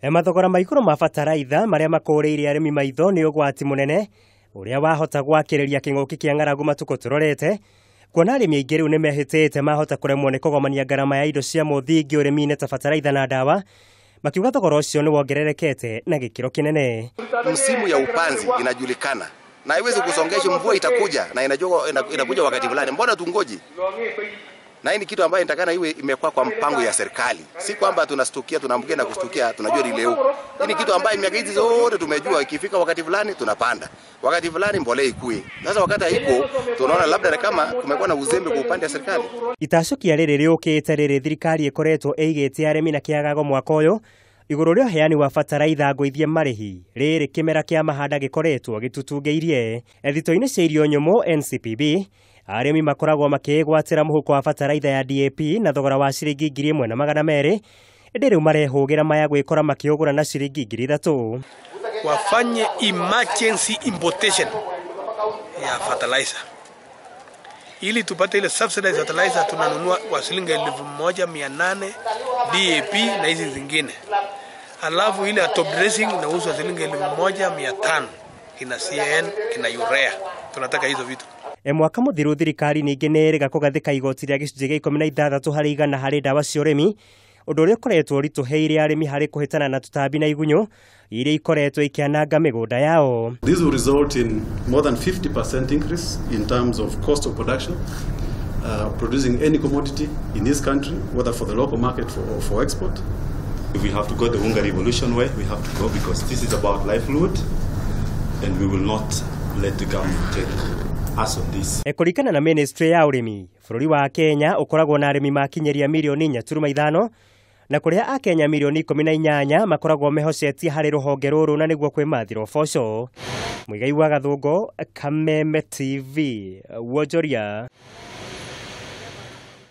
Mathogora ma igũrũ ma bataraitha marĩa makũrĩire arĩmi maitho nĩ ũgwati mũnene ũrĩa wahota gwakĩrĩria kĩng'ũki kĩa ng'aragu matukũ tũrorete, kuona arĩmi aingĩ rĩu nĩmehĩtĩte mahota kũremwo nĩ kũgomania ngarama ya indo cia mũthingi ũrĩmi-inĩ ta bataraitha na ndawa, makiuga thogora ũcio nĩ wongererekete na gĩkĩro kĩnene. Msimu ya upanzi inajulikana na haiwezi kusongesha, mvua itakuja na inajua inakuja wakati fulani, mbona tungoje? Na hii ni kitu ambayo inatakana iwe imekuwa kwa mpango ya serikali, si kwamba tunastukia tunaamkia na kustukia tunajua ni leo. Hii ni kitu ambayo miaka hizi zote tumejua, ikifika wakati fulani tunapanda, wakati fulani mbolea ikue. Sasa wakati haiko, tunaona labda kama kumekuwa na uzembe kwa upande wa serikali. Itacokia rĩrĩ rĩũkĩte rĩrĩ thirikari ĩkoretwo ĩigĩte arĩmi na kĩagago mwaka ũyũ igũrũ rĩa ũheani wa bataraitha ngũithie marĩhi rĩrĩ kĩmera kĩa mahanda gĩkoretwo gĩtutungĩirie. Thito-inĩ cia irio nyũmũ NCPB arĩmi makoragwo makĩĩgwatĩra mũhuko wa bataraitha ya DAP na thogora wa ciringi 1200, ĩndĩ rĩu marehũgĩra maya gwĩkora makĩũgũra na ciringi 3000. Wafanye emergency importation ya fertilizer ili tupate ile subsidized fertilizer tunanunua kwa shilingi 1800 DAP na hizi zingine. Alafu ile top dressing inauzwa shilingi 1500 kina CN kina urea. Tunataka hizo vitu. Mwaka mũthiru thirikari ningĩ nĩ ĩrĩga kũgathĩka igoti rĩa gĩcunjĩ gĩa 16 harĩ igana harĩ ndawa cia ũrĩmi, ũndũ ũrĩa ũkoretwo ũritũhĩire arĩmi harĩ kũhĩtana na tũtambi na igunyũ iria ikoretwo ikĩananga mĩgũnda yao. This will result in more than 50% increase in terms of cost of production, producing any commodity in this country, whether for the local market or for export. If we have to go the Unga revolution way, we have to go, because this is about livelihood and we will not let the government take us on this. Kũringana na ministry ya ũrĩmi, bũrũri wa Kenya ũkoragwo na arĩmi makinyĩria mirioni 4.5 na kũrĩa akenya mirioni 18 makoragwo mehocetie harĩ rũhonge rũrũ na nĩguo kwĩmathĩra ũboco. Mũigai wa Gathũngũ, Kameme TV, Wonjoria.